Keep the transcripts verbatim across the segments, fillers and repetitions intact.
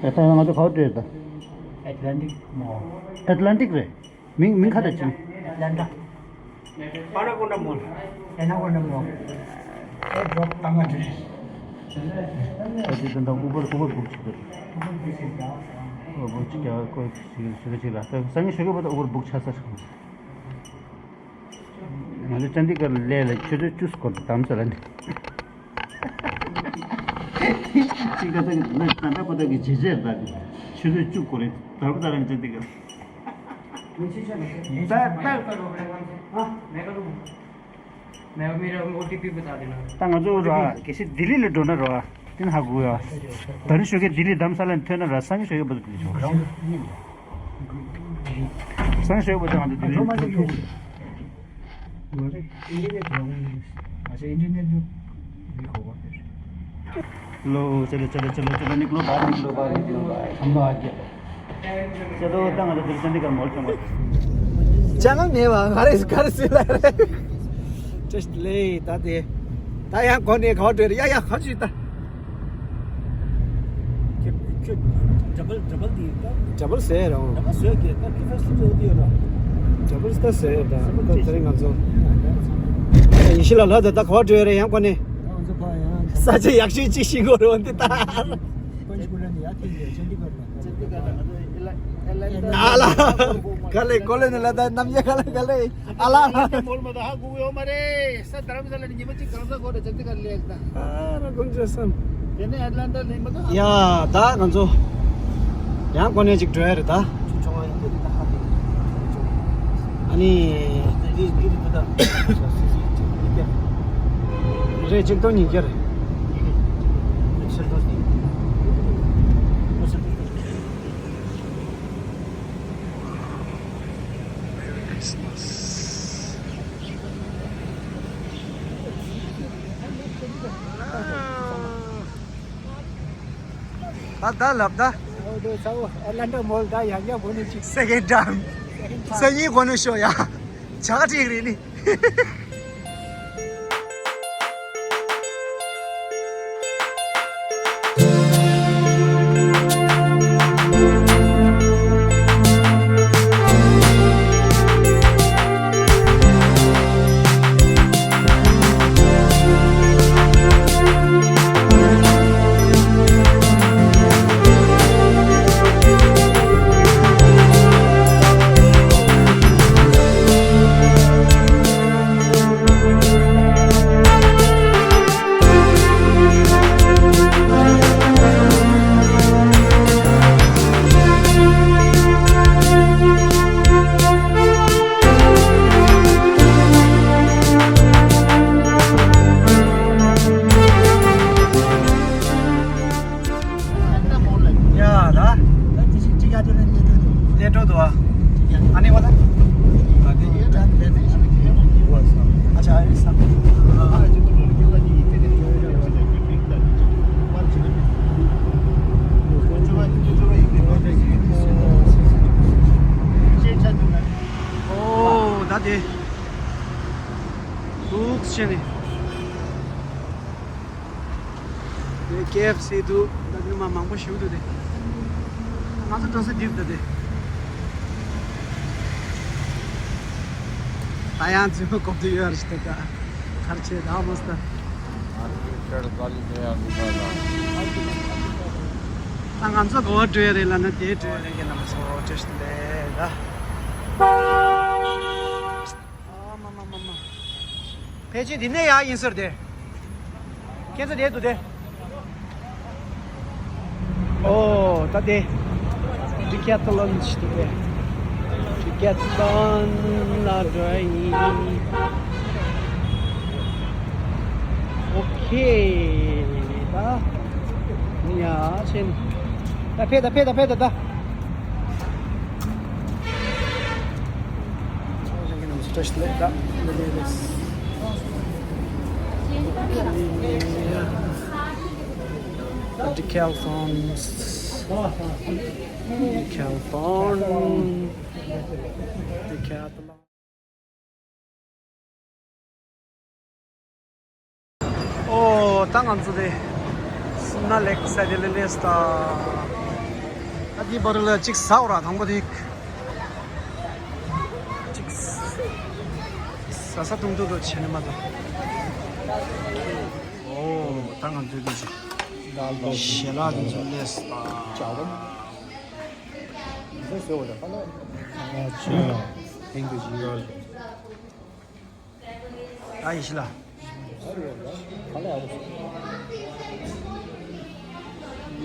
ད་ང་ཚོ་ག་པར་འགྲོ་ཡོད་ད། Atlantic Mall. Atlantic རེད། མིང་མིང་ག་རེ་ཅིང་། Atlanta. Anaconda Mall. Anaconda Mall. ཨེ་ཌོབ་བཏང་ང་འདྲ། ད་དེ་དོན་དག་Uber Uber book བྱེད་དགོས། Uber book བྱེད་དགོས། Uber book བྱེད་དགོས་ཁོ་ཞིག་ཞིག་ཞིག་ལ་ད་སང་ཉིན་ཞོགས་ཀས་བར་དུ་Uber book བྱ་ས་ཞིག་ང་ཚོ་ཅན་དི་གར་སླེབས་ལ་ཆུ་ཚོད་བཅུ་སྐོར་དུ་བདམས་ཚར་ལ་ནི། གཅིག་ད་ལྟ་གི་ད་ལྟ་པ་ད་གི་ཇེ་ཇེ་ད་གི་ཆུ་ཚོད་བཅུ་སྐོར་རེད་ད་རུ་ད་རང་ཅན་དི་གར། ད་ད། मैं मेरा ओटीपी बता देना। ད་ང་ཚོ་ར་གལ་སྲིད་ལྡི་ལི་ལ་འགྲོ་ན་ར་དེ་ནས་ཧ་གོ་ཡ། ད་ནི་ཞོགས་ཀས་ལྡི་ལི་བདམས་ས་ལ་ཐོན་ན་ར་སང་ཉིན་ཞོགས་ཀས་བར་དུ་ལྡི་ལི་ཆོག་སང་ཉིན་ཞོགས་ཀས་བར་དུ་ང་ཚོ་ལྡི་ལི་འགྲོ་ཐུབ། लो चलो चलो चलो चलो निकलो बाहर निकलो बाहर निकलो बाहर हम लोग आ गए। चलो तंग तो दिल चंदी का मॉल चंगा। चलो ने वा घर इस घर से ला रहे। जस्ट ले ताते ता यहाँ कौन एक हॉट या या हर चीज ता। डबल डबल दी ता। डबल से रहो। डबल से के ता की फैसिलिटी होती है ना। डबल से से ता तो तेरे गांजो। ये शिला ला ता हॉट रे यहाँ कौन है? साचे यक्षी चिशी को रोंते ता। पंचकूला ने याद कीजिए चंडीगढ़ में। चंडीगढ़ में तो इला- इला- आला। गले कोले ने लदा नम ये गले गले। आला। मोल में तो हाँ गुयो मरे। सब धर्मशाला ने निमची गांजा को चंडीगढ़ ले एकदा। अरे कुंजसन। तेने एटलांटा ले मतलब। या दा गंजो। यहाँ कोने चिक ड्रायर दा। अनि रे चिक तो नहीं क्या रे? ད་ད་ལབ་ད། ཨོ་དེ་ས་འོ་ཨེ་ལན་ཌ་མོལ་ད་ཡང་ཡང་གོ་ནི་ཅིག་སེ་ཀེན་ཌ་ཊའིམ། སང་ཉིན་གོ་ནི་ཤོ་ཡ། ཇ་ག་ཁྲིག་རེད་ནི། ཡ་ད། ལས་འགྲོ་འདུག་ཨ། ཨ་ནི་བ་ད། ཨ་ཅག་ཨ་རི་ས། ཨོ་ད་དེ། འདུག་ཕྱིན་ནས། དེ་ཀེ་ཨེཕ་སི་འདུག་ད་དེ་མ་མང་པོ་ཞིག་འདུག་དེ། ང་ཚོ་འགྲོ་ས་འདིར་འདུག་དེ། ད་ཡང་རྫུན་མ་གོ་དུས་ཡོད་རེད་ད། གར་ཆེ་ད་མོ་སྟ། ད་ང་ཚོ་གོ་བ་འགྲོ་ཡ་རེད་ལ་ན་དེ་འགྲོ་ཡ་རེད་ཀྱི་ནམ་སོ་བཀྲ་ཤིས་བདེ་ལེགས་ད། ཨ་མ་མ་མ་མ། ཕལ་ཆེར་འདི་ནས་ཡར་ཡིན་ཟེར་ཏེ། ཁྱེད་ཚོ་བསྡད་འདུག་སྟེ། ཨོ་ད་དེ། ཌི་ཀེ་ཐི་ལོན་ཞིག་འདུག་སྟེ། ཌི་ཀེ་ཐི་ལོན་ལ་འགྲོ་ཡ་ཡིན། ཨོ་ཁེ། ད། ཡ་ཕྱིན། ད་ཕེབས་ད་ཕེབས་ད་ཕེབས་ད་ད། Decathlon. Decathlon. Decathlon. ཨོ་ད་ང་ཚོ་དེ་སུམ་ན་ལེག་ས་དེ་ལ་སླེབས་ད། ཨ་དེའི་བར་ལ་གཅིག་ཟ་འོ་ར། དང་པོ་དེ་གཅིག་ཟ་ས་ཐུང་ཐུང་དུ་བྱས་ནས་མ་གཏོགས། ཨོ་ད་ང་ཚོའི་དུ་ཞལ་ལག་དེ་ཚོ་སླེབས་སོང་། ད་ཡེ་ཤེས་ལགས།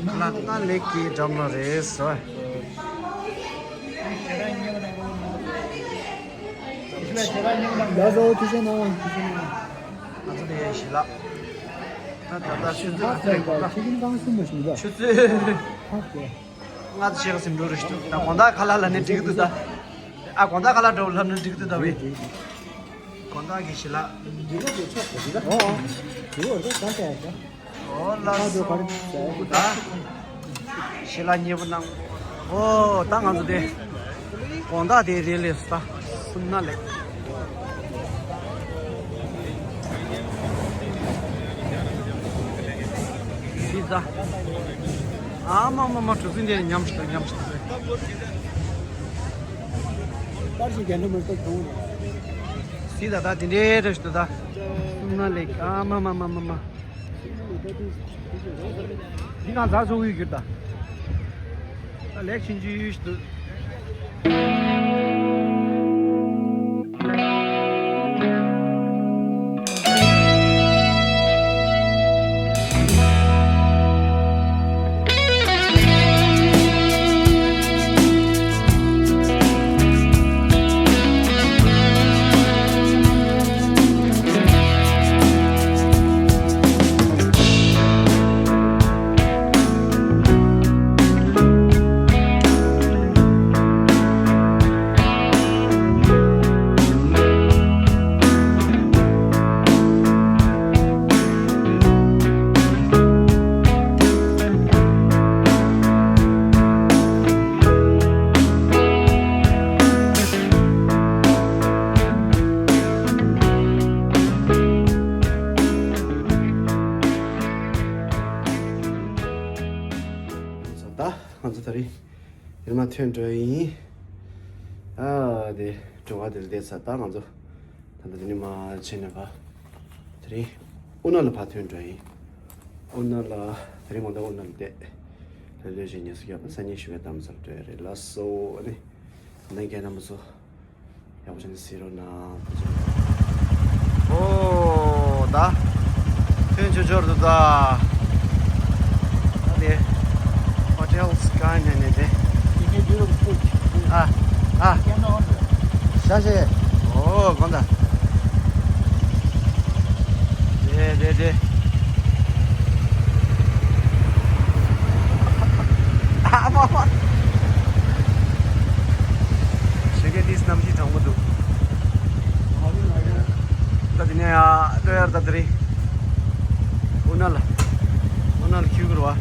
ཁ་ལག་ད་ལེགས་ཀྱི་འགྲམ་ལ་རེད་ཟེར། ཡ་ཟོ་ཐུགས་རྗེ་གནང་། ཐུགས་རྗེ་གནང་། ང་ཚོ་དེ་ཡེ་ཤེས་ལགས། ད་ད་ད་ཆུ་ཚོད་ཨ་ཐུག་རེད་གོ་ད། ཆུ་ཚོད། ང་ཚོ་ཤེས་ཀ་སིམ་འགྲོ་རེད་ཤག་ད་དགོང་དག་ཁ་ལག་ལབ་ནས་འགྲིག་གི་འདུག་ད། ཨ་དགོང་དག་ཁ་ལག་འགྲོ་ལབ་ནས་འགྲིག་གི་འདུག་ད་བས། དགོང་དག་གི་ཞལ་ལག་འདི་ལོ་དེ་ཆགས་ཐུབ་ཀྱི་ད། ཨོ་ཨོ། དེ་འོ་ད་ད་ད་ད། ཨོ་ལགས་སོ། ད་ཞལ་ལག་མཉེས་པོ་གནང་། ཨོ་ད་ང་ཚོ་དེ་དགོང་དག་དེ་རེད་ལས་ད་སུན་ན་ལེགས། ཤི་ད། ཨ་མ་མ་མ་གྲུ་གཟིངས་དེ་ཉམས་ཤིག་ཉམས་ཤིག་པར་ཞིག་རྒྱན་དུ་མི་སྟོབས་གཏོང་། སི་ད་ད་དེ་འདྲའི་རེ་ཞིག་ད། སུན་ན་ལེགས། ཨ་མ་མ་མ་མ་མ། འདི་གང་ཟག་ཚོགས་ཡོད་གྱུར་ད། ད་ལེགས་ཕྱིན་ཅི་ཡུལ་ཞིག་འདུག་ད་ང་ཚོ་ད་རེས་ཡར་མར་ཐོན་འགྲོ་ཡིན། ཨ་དེ་འགྲོ་བ་དེ་ལ་བསྡད་ཚར། ད་ང་ཚོ་ད་ལྟ་དེ་ནས་མར་ཕྱིན་ནས་ཕར་དེ་རིང་ཨུ་ན་ལ་ཕར་ཐོན་འགྲོ་ཡིན། ཨུ་ན་ལ་དེ་རིང་མ་གཏོགས་ཨུ་ན་ལ་བསྡད། ལྷོད་ལྷོད་བྱས་ཉལ་ས་རྒྱབ་ན་སང་ཉིན་ཞོགས་པ་གདམ་གསེས་ལ་འགྲོ་ཡ་རེད་ལགས་སོ། ཨ་ནི་ད་ལྟ་རྒན་རྣམ་པ་ཚོ། ཡག་པོ་བྱས་ནས་གཟིགས་རོགས་གནང་། ཨོ་ད་ཐོན་ཆོག་ཆོག་འདུག་ད། ད་དེ་Hotel Sky ནས་ནས་དེ། ཨ་ཨ། ཤ་ཤེ། ཨོ་དགོངས་དག་རེད་རེད་རེད། ཨ་མ་མ། ཞོགས་ཀས་ཏིས་གནམ་གཤིས་གྲང་མོ་འདུག་ད་དེ་ནས་ཡ་ལྟོས་ཡར་ད་དེ་རིང་ཨུ་ན་ལ་ཨུ་ན་ལ་ཁྱུག་རུ་བ།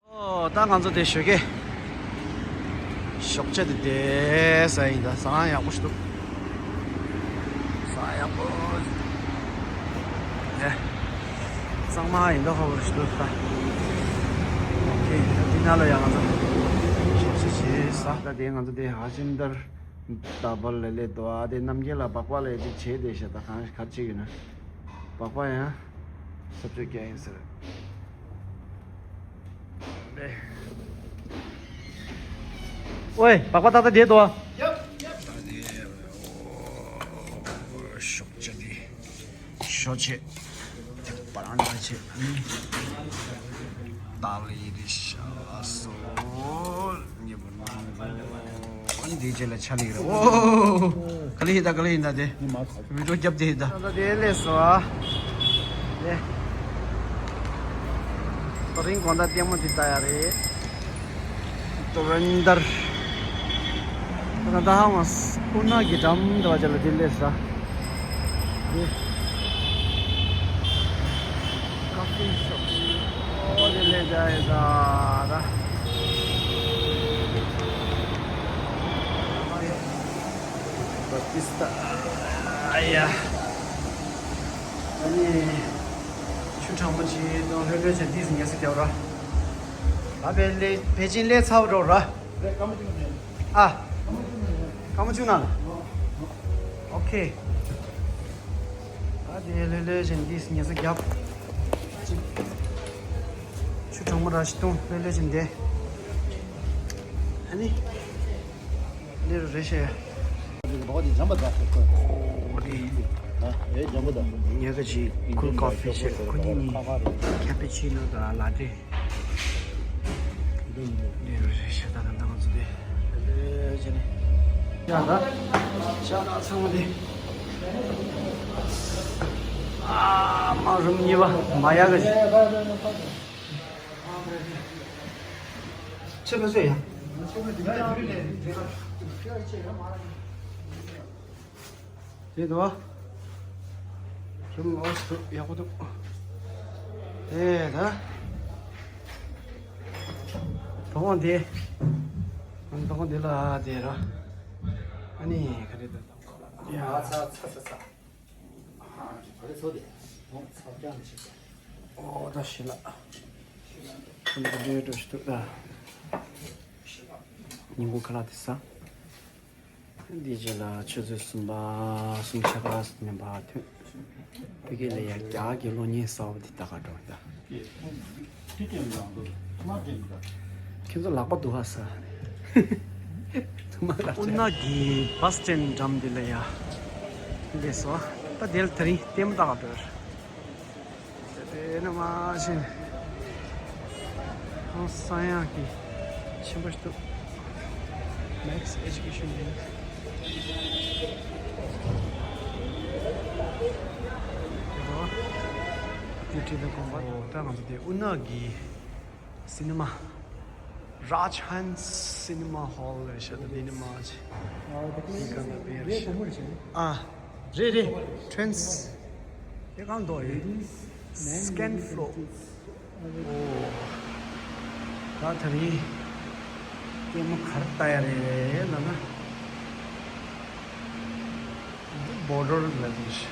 ཨོ། ད་ང་ཚོ་དེ་ཞོགས་ཀས་ཞོགས་ཇ་དེ་དེ་ཟ་ཡིན། ད་ཟ་ཡག་པོ་ཞིག་འདུག་ཟ་ཡག་པོ། ཨེ། གཙང་མ་ཡིན་ད་ཧོ་བོར་ཞིག་འདུག་ད། ཨོ་ཁེ། ད་འདི་ན་ལ་ཡ་ང་ཚོ་ཞོགས་ཇ་བྱས་ཟ། ད་དེ་ང་ཚོ་དེ་ཧ་ཅིན་དར་ད་བལ་ལེ་ལེ་དོ། ཨ་དེ་རྣམ་རྒྱལ་ལ་སྦག་སྦག་ལ་ཡ་དེ་བྱས་དེ་ཤ། ད་གང་ག་ཅིག་ཡིན་ན་སྦག་སྦག་ཡང་ས་བཅད་རྒྱག་ཡིན་ཟེར། ཝེ། སྦག་སྦག་ཏག་ཏག་བསྡད་དོ། ད་དེ་ཞོགས་ཇ་དེ་ཞོགས་ཇ་དེ་པ་རང་འདྲ་བྱས། ཨ་ནི་ཏག་ལེ་ཡི་རེ་ཤ་སོ། ཉེ་བོ་ནང་གོ། ཨ་ནི་དེའི་རྗེས་ལ་ཆ་ལི་རེད། ཨོ། ག་ལེ་ཡིན་ད། ག་ལེ་ཡིན་ད། དེ་བི་ཌིའོ་རྒྱབ་དེ་ཡིན་ད། ད་དེ་ལས་སོ། ཨ་དེ་ཁོ་རིང་གོང་ད་ལྟད་མོ་དེ་ལྟ་ཡ་རེད། ཏོ་རེན་དར། ད་ད་ཧ་མ་སྐུ་ན་གི་འགྲམ་དུ་བ་ཅ་ལ་དེ་ལས་ས། དེ་ཀ་ཕི་ཤོབ། ཨོ་དེ་ལས་ད་ཡ་ད་ད། བ་ཏིས་ཏ། ཨ་ཡ། ཨ་ནི་ཆུ་གྲང་མོ་ཅིག་དང་ལྷོད་ལྷོད་བྱས་འདིས་ཉལ་ས་རྒྱབ་ར། ད་བེ་ལེ་བེ་ཅིན་ལས་ཚ་བ་འགྲོ་ར། ཨ། སྐར་མ་བཅུ་ན། ཨོ་ཁེ། ད་དེ་ལྷོད་ལྷོད་བྱས་འདིས་ཉལ་ས་རྒྱབ། ཅིག་ཆུ་གྲང་མོ་ར་ཞིག་འཐུང་། ལྷོད་ལྷོད་བྱས་འདི། ཨ་ནི། ལེ་རུ་རེ་ཤེ། འོ་དེ། ཉེ་ག་ཅིག་ཁུལ་ཀོ་ཕི་བྱས། ཁོ་གཉིས་གཉིས་ཁ་པེ་ཆི་ནོ་དང་ལ་ཏྲེ། ལེ་རུ་རེ་ཤེ། ད་ད་ང་ཚོ་དེ་ལེ་ཅེ་ནི་ཡ་ད་ཤ་ད་ཚང་མ་དེ། ཨ་མ་རུམ་གཉིས་པ་མ་ཡ་ག་ཅིག་ཆེ་བ་ཚོ་ཡ། དེ་དོ། ཁྱོད་ཨོ་སི་ཡག་པོ་འདུག་དེ་ད། དོ་དགོང་དེ། དོ་དགོང་དེ་ལ་དེ་ར། ཨ་ནི་ག་རེ་ད། ཡ། ཚ་ཚ་ཚ་ཚ། ཨ་རེ་ཚོ་དེ། ཚ་རྐྱང་ཞིག་ཨོ་ད་ཤི་ལ། ཁྱོད་ཀྱི་ལས་འགྲོ་ཞིག་འདུག་ད། ཉིན་གུང་ཁ་ལག་དེ་ཟ། འདིའི་རྗེས་ལ་ཆུ་ཚོད་གསུམ་པ་གསུམ་ཆ་ག་ནས་ཕར་ཐོན། ཕ་གི་ལ་ཡ་རྒྱ་གི་གློག་བརྙན་གསར་པ་འདི་ལྟ་ག་འགྲོ་ད། ཁྱེད་ཚོ་ལག་པ་འདུག་ཧ་ས། ཐུ་མ་ལག་ཨུ་ན་གི་བྷ་སི་སི་ཊེན་ཌི་འགྲམ་འདི་ལ་ཡ། འདི་སོ། ད་དེ་ལ་དེ་རིང་ལྟད་མོ་ལྟ་ག་འགྲོ། དེ་ནས་མར་ཕྱིན། ཧང་སང་ཡག་གི་ཆེན་པོ་ཞིག་འདུག Max Education ཡིན། དེ་རོ། དེ་བྲིས་དང་དགོན་པ། ད་ང་ཚོ་དེ་ཨུ་ན་གི་སི་ནི་མ། Raj Hans Cinema Hall ལ་ཤ་ད་དེ་ནི་མ་ཆེ། ཨ་དེ་ཀ་ལ་བེར་རེད། ཨ་རེད་རེད། Twins དེ་གང་དོ་ཡིན། Second floor ཨོ། ད་ད་རིང་ལྟད་མོ་ག་རེ་ལྟ་ཡ་རེད་ལབ་ན། འདི་བོ་ཌར་ལ་དེ་ཤ།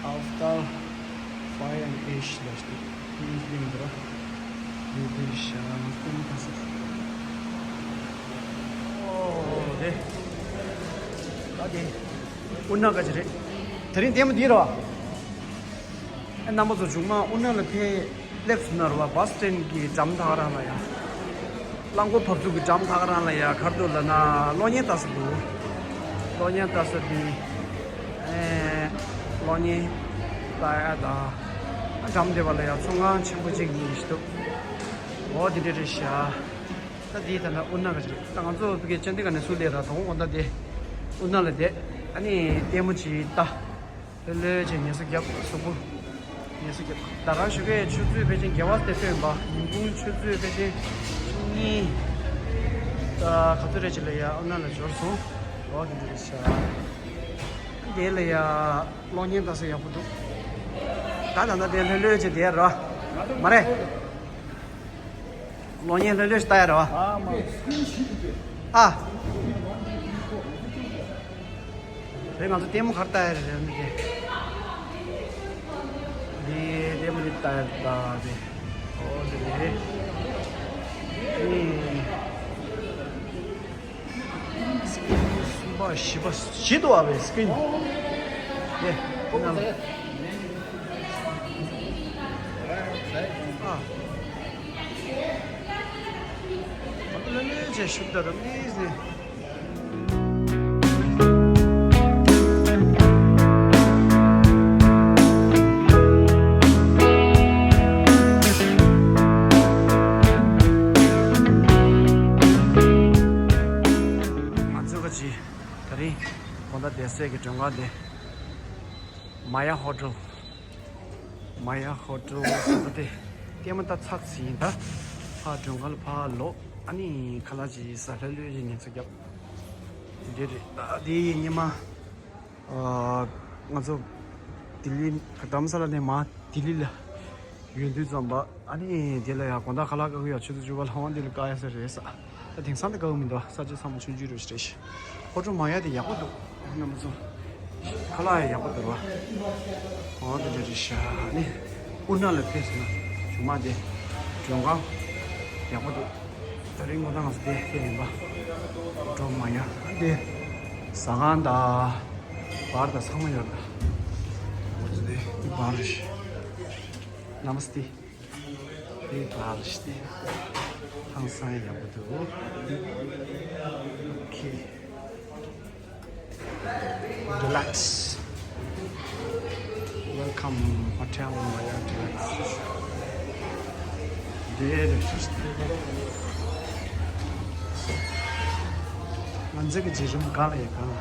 Avatar Fire and Ash ལ་ཞིག་ཡིན་ཡིན་འདུག་ར། ཡོད་པའི་ཤ་ལྟད་མོ་ལྟ་ས། ཨོ་རེད། ད་དེ་ཨུ་ན་ག་ཅི་རེད། དེ་རིང་ལྟད་མོ་འདི་རེད་བ། ཨ་རྣམ་པ་ཚོ་མཇུག་མ་ཨུ་ན་ལ་ཕེབས། སླེབས་སོང་ན་རེད་བ། བྷ་སི་སི་ཊེན་ཌི་གི་འགྲམ་ད་ག་རང་ལ་ཡ། རླངས་འཁོར་བབས་ཚུགས་ཀྱི་འགྲམ་ད་ག་རང་ལ་ཡ། ག་རེ་འདུག་ལབ་ན་གློག་བརྙན་ལྟ་ས་འདུག་གློག་བརྙན་ལྟ་ས་འདི། ཨེ། གློག་བརྙན་ལྟ་ཡ་ད། འགྲམ་དེ་བ་ལ་ཡ་ཚོང་ཁང་ཆེན་པོ་གཅིག་ཡིན་ཞིག་འདུག་འོ་དེ་འདྲ་རེད་ཤག་ད་དེ་ད་ལྟ་ཨུ་ན་ག་ཅིག་ད་ང་ཚོ་ཕ་གི་ཅན་དེ་ག་ནས་སུ་ལས་ར་དང་འོ་ད་དེ། ཨུ་ན་ལ་དེ། ཨ་ནི་ལྟད་མོ་ཅིག་ལྟ། ལྷོད་ལྷོད་བྱས་ཉལ་ས་རྒྱབ། གཟུགས་པོ་ཉལ་ས་རྒྱབ། ད་རང་ཞོགས་ཀས་ཆུ་ཚོད་ཕལ་ཆེར་བརྒྱད་པ་དེ་ཐོན་པ། ཉིན་གུང་ཆུ་ཚོད་ཕལ་ཆེར་བཅུ་གཉིས། ད་ག་ཚོད་རེད་ཅིག་ལ་ཡ་ཨུ་ན་ལ་འབྱོར་སོང་། འོ་དེ་འདྲ་རེད་ཤག་དེ་ལ་ཡ་གློག་བརྙན་ལྟ་ས་ཡག་པོ་འདུག་ད་ད་ལྟ་དེ་ལྷོད་ལྷོད་བྱས་བསྡད་ར། མ་རེད། གློག་བརྙན་ལྷོད་ལྷོད་ཞིག་ལྟ་ཡ་རེད་བ། ཨ་མ། ཨ། དེ་ང་ཚོ་ལྟད་མོ་གར་ལྟ་ཡ་རེད་རེད་འདི། འདི་ལྟད་མོ་འདི་ལྟ་ཡ་རེད་ད་དེ། ཨོ་དེ་རེད། ཨེ། སི་ཀིན་གསུམ་པ་བཞི་པ་བཞི་འདུག་ཨ་བའི་སི་ཀིན། ཨེ། ཨ། ཨ་ལེ་ལེ་ཅེས་ཤུགས་ད་རམ་ཨེ་ཟེ། ང་ཚོ་ག་ཅི་ད་རིང་དགོང་དག་བསྡད་སའི་གི་མགྲོན་ཁང་དེ་མ་ཡ་ཧོ་ཊེལ། མ་ཡ་ཧོ་ཊེལ་ཟེར་བ་དེ་ལྟད་མོ་ལྟ་ཚར་ཚར་ཡིན་ད། ཕར་མགྲོན་ཁང་ལ་ཕར་ལོག་ཨ་ནི་ཁ་ལག་ཅིག་ཟ་ལྷོད་ལྷོད་ཅིག་ཉལ་ཚགས་རྒྱབ། འདི་རེད་ད་དེ་ཡི་ཉི་མ། ཨ། ང་ཚོ་ལྡི་ལི་དྷ་རམ་ས་ལ་ནས་མར་ལྡི་ལི་ལ་ཡོང་དུས་ཙམ་པ་ཨ་ནི་དེ་ལ་ཡ་དགོང་དག་ཁ་ལག་བཀག་གི་ཡ་ཆུ་ཚོད་བཅུ་པ་ལ་དབང་འདི་ལ་བཀག་ཡ་ས་རེད་ས། ད་དེང་སང་དེ་བཀག་གི་མི་འདུག་ས་ཆ་ཚང་མ་ཆུང་ཆུང་རེད་ཞེས་རེད། ཧོ་ཊེལ་མ་ཡ་དེ་ཡག་པོ་འདུག་རྣམ་པ་ཚོ། ཁ་ལག་ཡ་ཡག་པོ་འདུག་བ། ཧོ་ཊེལ་རེད་ཤག་ནི་ཨུ་ན་ལ་ཕེབས་སོང་ན་ཇུ་མ་དེ་མགྲོན་ཁང་ཡག་པོ་འདུག་ད་རིང་ངོ་ཐང་ཟེར་དེ་ཡིན་པ། འགྲོ་མ་ཡ་འདི་ཟ་ཁང་དང་བར་དང་ཚང་མ་ཡོད་ད། འོ་ཙི་དེ་འདི་བར་རེད། ནམ་སྟེ། འདི་བར་རེད་དེ། ཧང་སང་ཡག་པོ་འདུག་ཁེ། Deluxe. Welcome Hotel Maya Deluxe. There it is. ང་ཚོ་གི་རྗེས་རིམ་གང་ལ་ཡོད་གང་ལ།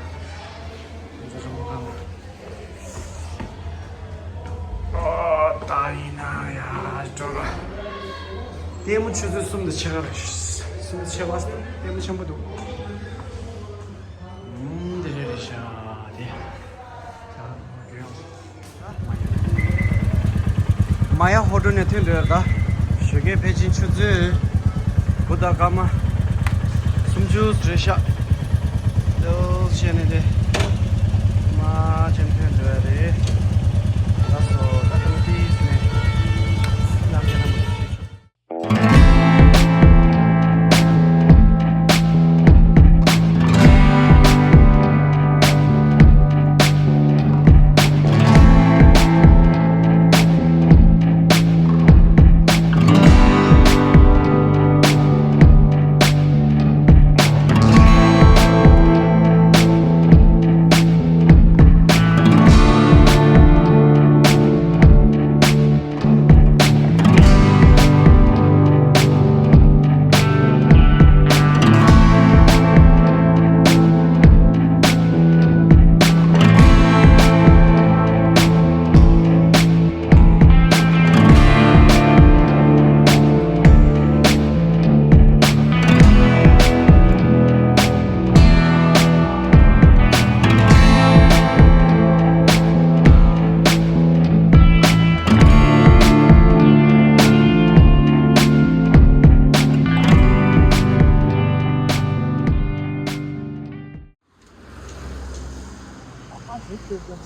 ང་ཚོ་རིམ་གང་ལ། ཨོ་ད་ཡིན་ན་ཡ་འགྲོ་ལ། ལྟད་མོ་ཆུ་ཚོད་གསུམ་དང་ཕྱེད་ཀ་རེད། གསུམ་དང་ཕྱེད་ཀ་ལྟད་མོ་ཆེན་པོ་འདུག་ཨུམ། དེ་རེད་རེད་ཤག་དེ། མ་ཡ་ཧོ་ཊེལ་ནས་ཐོན་འདོད་ད། ཞོགས་ཀས་ཕལ་ཆེར་ཆུ་ཚོད་དགུ་དང་སྐར་མ་སུམ་ཅུ་རེད་ཤག་ལོ་བྱས་ནས་དེ་མ་ཅན་ཐོན་འདོད་རེད། ལགས་སོ་ད་ཐུག་ཏིས་ནས་ལམ་ཁྱེད་རང་མ་ཐུག་ཤོག་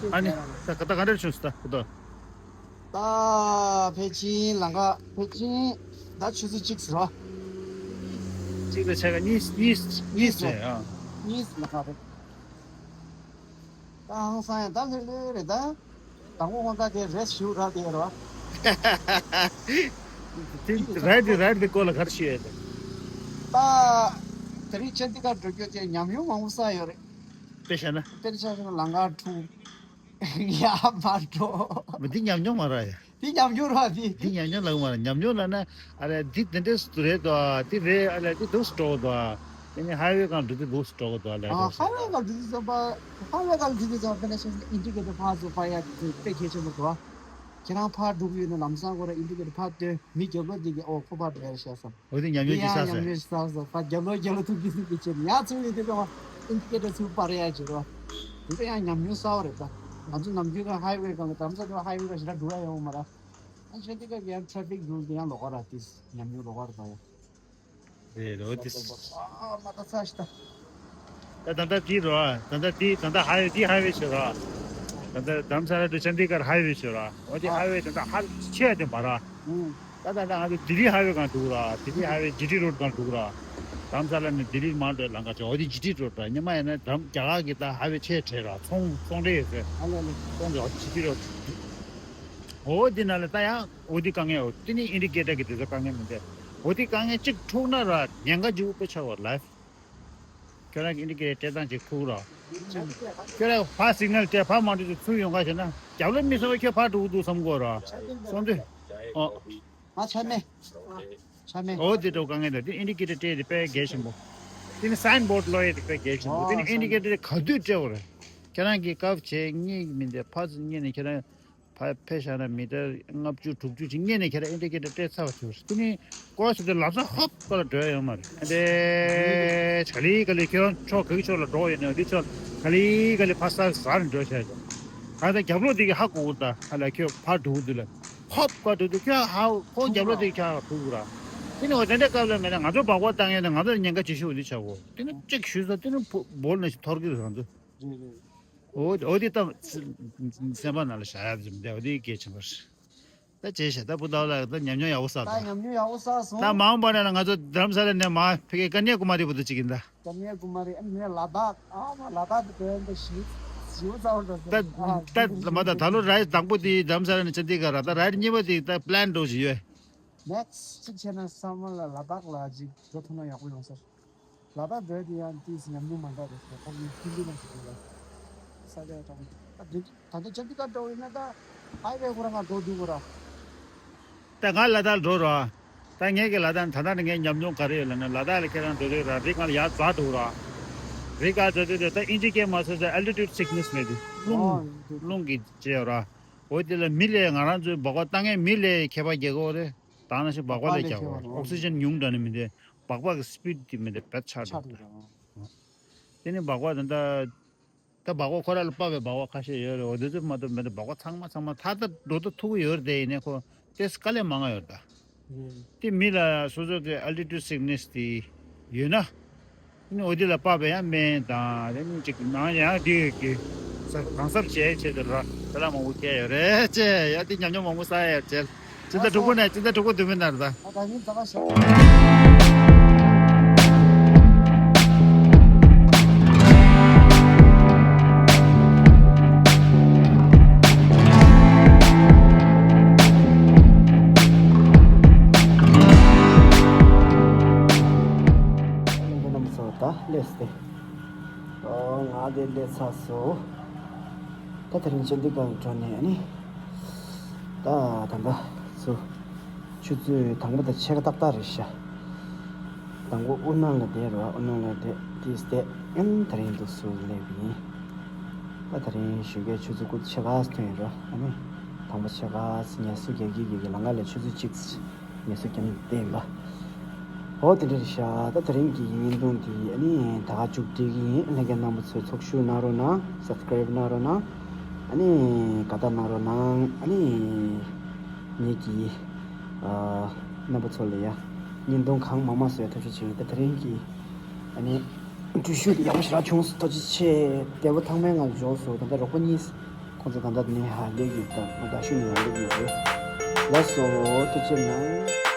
ཨ་ནི་ད་ག་ད་ག་འདྲ་བྱུང་སོང་ད་ཁུ་ད། ད་ཕལ་ཆེར་ལམ་ཁ་ཕལ་ཆེར་ད་ཆུ་ཚོད་གཅིག་ཟེར་བ། གཅིག་ལ་ཆ་ག་གཉིས་གཉིས་གཉིས་རེད་ཨ། གཉིས་ལམ་ཁ་རེད། ད་ཧང་སང་ཡང་ད་ལྷོད་ལྷོད་རེད་ད། དང་པོ་དབང་ཐང་དེ་རེས་ཞུ་རག་དེ་རོ། དེ་རེད་དེ་རེད་དེ་སྐོར་ལ་ག་རེ་ཞུ་ཡོད་དེ། ད་དེ་རིང་ཆེན་འདི་ག་འགྲོ་རྒྱུ་དེ་ཉམས་མྱོང་མང་པོ་བསགས་ཡོད་རེད། དཔེ་བཤད་ན། དཔེར་ཆ་བཞག་ན་ལམ་ཁ་འཁྲུག་ཡ་མ་འགྲོ། མི་འདི་ཉམས་མྱོང་མ་རེད་ཡ། འདི་ཉམས་མྱོང་ར་འདི། འདི་ཉམས་མྱོང་ལ་མ་རེད་ཉམས་མྱོང་ལ་ན་ཨ་རེ་འདི་དེ་འདྲས་སུ་རེད་དོ་འདི་རེད་ཨ་ལས་འདི་འདུག་སུ་འགྲོ་གི་འདུག་དེ་ནས་ཧའི་ཝེ་སྒང་འགྲོ་དུས་འདུག་སུ་འགྲོ་གི་འདུག་ལས་ཨ་རེད། ཧའི་ཝེ་སྒང་འགྲོ་དུས་ཙམ་པ་ཧའི་ཝེ་སྒང་འགྲོ་དུས་ཙམ་པ་དཔེར་ན་ཆ་བཞག་ན་ཨིན་ཌི་ཀེ་ཊར་ཕར་ཚུར་སྤར་ཡ་དེ་དཔེ་གལ་ཆེན་པོ་འདུག་ཁྱེད་རང་ཕར་འགྲོ་གི་ཡོད་ན་ལམ་སང་ཁོ་ར་ཨིན་ཌི་ཀེ་ཊར་ཕར་སྟོན་མི་རྒྱབ་ལོགས་འདི་གི་ཨོ་ཁོ་ཕར་འགྲོ་ཡ་ཤ་སོང་། འོ་དེ་ཉམས་མྱོང་ཅིག་བསགས་སོང་། ཉམས་མྱོང་ཅིག་བསགས་སོང་། ཕར་རྒྱབ་ལོགས་རྒྱབ་ལོགས་ཐུག་གི་ཐུག་གི་བྱེད་ནས་ཡར་ཚུར་ཡོང་དུས་ཙམ་པ་ཨིན་ཌི་ཀེ་ཊར་ཚུར་སྤར་ཡ་བྱེད་རོགས། དེ་ཚོ་ཡང་ཉམས་མྱོང་གསར་པ་རེད་ད། ང་ཚོ་ནམ་རྒྱུན་ཁ་ཧའི་ཝེ་སྒང་ལ་དྷ་རམ་ས་ལ་ཧའི་ཝེ་སྒང་ཞེ་དྲག་འགྲོ་ཡ་ཡོད་མ་རེད། ཨ་ཆེན་དེ་ག་ཡང་ཊེ་ཕིག་རུལ་དེ་ཡང་ལོགས་ཀ་ར་དེ་ཉམས་མྱོང་ལོགས་ཀ་ར་ད་ཡ། རེད། འོ་དེ། ཨ་མ་ད་ཚ་ཤི་ད། ད་ད་ལྟ་དེ་རོ། ད་ལྟ་དེ་ད་ལྟ་ཧའི་ཝེ་དེ་ཧའི་ཝེ་ཞིག་རོ། ད་ལྟ་དྷ་རམ་ས་ལ་དུ་ཅན་དི་གར་ཧའི་ཝེ་ཞིག་རོ། འོ་དེ་ཧའི་ཝེ་ད་ལྟ་ཧ་ཆེ་དེ་མ་ར། ད་ད་ལྟ་ང་ཚོ་ལྡི་ལི་ཧའི་ཝེ་སྒང་འདུག་ར། ལྡི་ལི་ཧའི་ཝེ་ཇི་ཊི་རོ་ཌི་སྒང་འདུག་ར། དྷ་རམ་ས་ལ་ནས་ལྡི་ལི་མར་འགྲོ་ལམ་ཁ་ཆེ། འོ་དེ་ཇི་ཊི་རོ་ཌི་ར། སྔོན་མ་ཡིན་ན་དྷ་རམ་རྒྱ་གར་གྱི་ད་ཧའི་ཝེ་ཆེ་གྲས་ར། ཚོང་ཚོང་འབྲེལ་ཡོད་ཚེ། ཨ་ལེ་ལེ། ཚོང་འབྲེལ་ཇི་ཊི་རོ་ཌི། འོ་དེ་ན་ལ་ད་ཡང་འོ་དེ་དཀའ་ངལ། འོ་དེ་ནི་ཨིན་ཌི་ཀེ་ཊར་གི་དེ་ཚོ་དཀའ་ངལ་མི་འདུག་འོ་དེ་དཀའ་ངལ་གཅིག་འཁྲུགས་ན་ར་ཉེན་ཁ་ལྗིད་པོ་ཆགས་པ་ལ། ཁྱོད་རང་གི་ཨིན་ཌི་ཀེ་ཊར་སྤྲད་སྟངས་ཅིག་འཁྲུགས་ར། ཁྱོད་རང་ཕར་སིག་ནལ་སྤྲད། ཕར་མ་འགྲོ་ཚུར་ཡོང་ག་བྱས་ན་རྒྱབ་ལ་མི་སོང་བས་ཁྱོད་ཕར་འགྲོ་གི་འདུག་བསམ་གོ་ར། སོང་དུས། ཨོ། ང་ཆ་མེད། ཆ་མེད། འོ་དེ་འདྲ་དཀའ་ངལ་འདུག་དེ་ཨིན་ཌི་ཀེ་ཊར་སྤྲད་དེ་དཔེ་གལ་ཆེན་པོ། དེ་ནི་སའིན་བོར་ཌི་ལོ་ཡེ་དེ་དཔེ་གལ་ཆེན་པོ། དེ་ནི་ཨིན་ཌི་ཀེ་ཊར་ག་དུས་སྤྲད་དགོས་རེད། ཁྱེད་རང་གི་སྐབས་བྱས་རྙེད་མི་འདུག་ཕར་ཚུར་རྙེད་ནས་ཁྱེད་རང་ཕར་ཕེབས་བཞག་ན་མི་ཊར་ལྔ་བཅུ་དྲུག་ཅུ་ཅིག་རྙེད་ནས་ཁྱེད་རང་ཨིན་ཌི་ཀེ་ཊར་སྤྲད་ཚར་བ་བྱུང་། དེ་ནི་སྐོར་ཞིག་ཏུ་ལམ་སང་ཧོབ་ཁ་ལ་འགྲོ་ཡ་ཡོད་མ་རེད། ཨ་འདྲས་ག་ལེ་ག་ལེ་ཁྱོད་རང་ཕྱོགས་ག་གི་ཕྱོགས་ལ་འགྲོ་ཡོད་ན་འདི་ཕྱོགས་ག་ལེ་ག་ལེ་ཕར་ས་ཟ་ནས་འགྲོ་བྱ་ཡ། ད་ལྟ་རྒྱབ་ལོགས་འདི་གི་ཧ་གོ་གི་ད། ཧ་ལ་ཁྱོད་ཕར་འགྲོ་གི་འདུག་ལ། ཧོབ་ཁ་འགྲོ་དུས་ཁྱོད་ཧ་ཁོ་རྒྱབ་ལོགས་འདི་ཁྱོད་ཧ་གོ་གི་ར། དེ་ནི་འོ་དེ་འདྲ་སྐབས་ལ་མེད་ན་ང་ཚོ་སྦག་སྦག་བཏང་ཡ་ནི་ང་ཚོ་ཉེན་ཁ་ཆེ་ཤོས་འདི་ཆགས་གོ། དེ་ནི་གཅིག་ཞུས་ས་དེ་ནི་བོ་བོར་ནས་ཐོར་གི་རེད་ང་ཚོ། རེད་རེད། འོ་འོ་དེ་ད་སེམས་པ་ནང་ལ་བཞག་ཡ་ཅིག་མི་འདུག་འོ་དེ་གལ་ཆེན་པོ་རེད། ད་བྱས་ཤག་ད་བུ་ལྟ་བུ་ལ་ད་ཉམས་མྱོང་ཡག་པོ་བསགས་ད་སོང་། ཉམས་མྱོང་ཡག་པོ་བསགས་སོང་། ད་མ་འོངས་པ་ན་ང་ཚོ་དྷ་རམ་ས་ལ་ནས་མར་ཕ་གི་ཀ་ནྱ་ཀུ་མ་རི་བར་དུ་ཅིག་ཡིན་ད། ཀ་ནྱ་ཀུ་མ་རི། ཨ་ནི་ལ་དྭགས། ཨ་མ་ལ་དྭགས་དེ་དོན་དུ་ཞིབ་ཞིབ་ཚ་བོ་འགྲོ་ད། སོང་། ད་མ་ད་ད་ལོ་རའི་དང་པོ་དེ་དྷ་རམ་ས་ལ་ནས་ཅན་དི་གར་ར། ད་རའི་གཉིས་པ་དེ་ད་པི་ལན་འགྲོ་བཞིན་ཡོད། ནེག་སི་ཊི་གཅིག་བྱས་ན་སམ་མར་ལ་ལ་དྭགས་ལ་ཅིག་འགྲོ་ཐུབ་ན་ཡག་པོ་ཡོང་ས་རེད། ལ་དྭགས་འགྲོ་དེ་ཡང་ཏིས་ཉམས་མྱོང་མ་འདྲ་རེད་ཟེར། ཁོ་གི་ཁྱིམ་དུ་ནང་བཞིན་རེད། ས་ཆ་དྲང་། ད་དེ་ད་ལྟ་ཅན་དི་གར་འགྲོ་ཡིན་ན་ད་ཧའི་ཝེ་ཁོ་རང་ང་འགྲོ་འདུག་གོ་ར། ད་ང་ལ་དྭགས་འགྲོ་ར། ད་ངས་ཀྱི་ལ་དྭགས་ད་ལྟ་ནས་ངའི་ཉམས་མྱོང་ག་རེ་ཡོད་ལབ་ན། ལ་དྭགས་ལ་ཁྱེད་རང་འགྲོ་དུས་ར་རི་སྒང་ལ་ཡར་འཛེག་འགྲོ་ར། རི་སྒང་འཛེག་དུས་ད་ཨིན་ཇི་སྐད་མ་ཤེས་ཚེ་ཨལ་ཊི་ཊུཌ་སིག་ནེ་སི་མེད་དུས་རླུང་རླུང་གི་བྱས་ཡོད་ར། འོ་དེ་ལ་མི་ལས་ང་རང་ཚོའི་སྦག་སྦག་བཏང་མཁན་མི་ལས་ཁྱད་པར་རྒྱག་གི་ཡོད་རེད། ད་ནང་བཞིན་སྦག་སྦག་ལས་རྒྱག་གི་ཡོད་རེད། ཨོག་སི་ཇན་ཉུང་དྲགས་ནས་མི་འདི་སྦག་སྦག་གི་སི་པིཌ་དེ་མི་འདི་བེད་ཆགས་འགྲོ་གི་རེད། དེ་ནི་སྦག་སྦག་ད་ལྟ་ད་སྦག་སྦག་ཁོ་ར་ལ་དཔག་པའི་སྦག་སྦག་ཁ་ཤས་ཡོད་རེད། འོ་དེ་ཚོ་མ་གཏོགས་མི་འདི་སྦག་སྦག་ཚང་མ་ཚང་མ་ད་ལྟ་འགྲོ་ད་ཐུག་གི་ཡོད་རེད། དེ་ཡིན་ནའི་ཁོ་ཏེས་དཀའ་ལས་མང་ང་ཡོད་ད། དེ་མི་ལ་སོ་སོ་གི་ཨལ་ཊི་ཊུཌ་སིག་ནེ་སི་དེ་ཡོད་ན། ཨ་ནི་འོ་དེ་ལ་དཔག་པའི་ཡང་སྨན་དང་དེ་ནི་ཅིག་ནང་ཡང་དེ་གི་ས་གང་ཟབ་བྱས་བྱས་དེ་ལ་དེ་ལ་མང་པོ་སྐྱེ་ཡོད་རེད་ཅེས། ཡ་དེ་ཉམས་མྱོང་མང་པོ་བསགས་ཡ་བྱས། སྤྱི་ཟླ་དྲུག་པ་ནས་སྤྱི་ཟླ་དྲུག་པ་བདུན་པའི་ནང་རེད་ད། ཨ་ད་ནི་ད་ག་ཤ། ད་སླེབས་ཏེ། ཨོ་ང་དེ་སླེབས་ཚར་སོང་། ད་དེ་རིང་ཅན་དི་གར་འགྲོ་ནས་ཨ་ནི། ད་ད་ད་ཚོ། ཆུ་ཚོད་དང་པོ་དང་ཕྱེད་ཀ་ཏག་ཏག་རེད་ཤག་དང་པོ་ཨུ་ན་ལ་བསྡད་རོགས། ཨུ་ན་ལ་བསྡད་དེ་བསྡད་ཨན་དེ་རིང་འདུག་སུ་སླེབས་ཡིན། ད་དེ་རིང་ཞོགས་ཀའི་ཆུ་ཚོད་དགུ་ཕྱེད་ཀ་ཐོན་ཡོད་རོགས། ཨ་ནི་དང་པོ་ཕྱེད་ཀ་ངལ་གསོ་རྒྱག་གི་རྒྱག་གི་ལམ་ཁ་ལ་ཆུ་ཚོད་གཅིག་ངལ་གསོ་རྒྱབ་ནས་བསྡད་ཡིན་པ། ཨོ་དེ་འདྲ་རེད་ཤག་ད་དེ་རིང་གི་བརྙན་ཐུང་དེ་ཨ་ནི་ད་ག་མཇུག་སྒྲིལ་གི་ཡིན། ལྷན་རྒྱས་རྣམ་པ་ཚོས་ཚོགས་ཞུགས་གནང་རོགས་གནང་། སབ་སི་ཀ་རེབ་གནང་རོགས་གནང་། ཨ་ནི་དགའ་རྟགས་གནང་རོགས་གནང་། ཨ་ནི་ངེད་ཀྱི་ཨ་རྣམ་པ་ཚོ་ལ་ཡ་བརྙན་ཐུང་གང་མང་མང་བཟོ་ཡ་ཐབས་ཤེས་བྱེད་ཀྱི་ཡིན། ད་དེ་རིང་གི་ཨ་ནི་འགྲུལ་བཞུད་དེ་ཡག་པོ་ཞེ་དྲག་བྱུང་སོང་། ཐུགས་རྗེ་ཆེ། བདེ་པོ་ཐང་མའི་ངང་འབྱོར་སོང་། ད་ལྟ་རོགས་པ་གཉིས་ཁོང་ཚོ་ད་ལྟ་ནས་ཧ་ལས་ཡོད། ད་ང་ད་ཤུལ་ནས་ཡང་ལས་ཡོད་རེད། ལགས་སོ། ཐུགས་རྗེ་གནང་།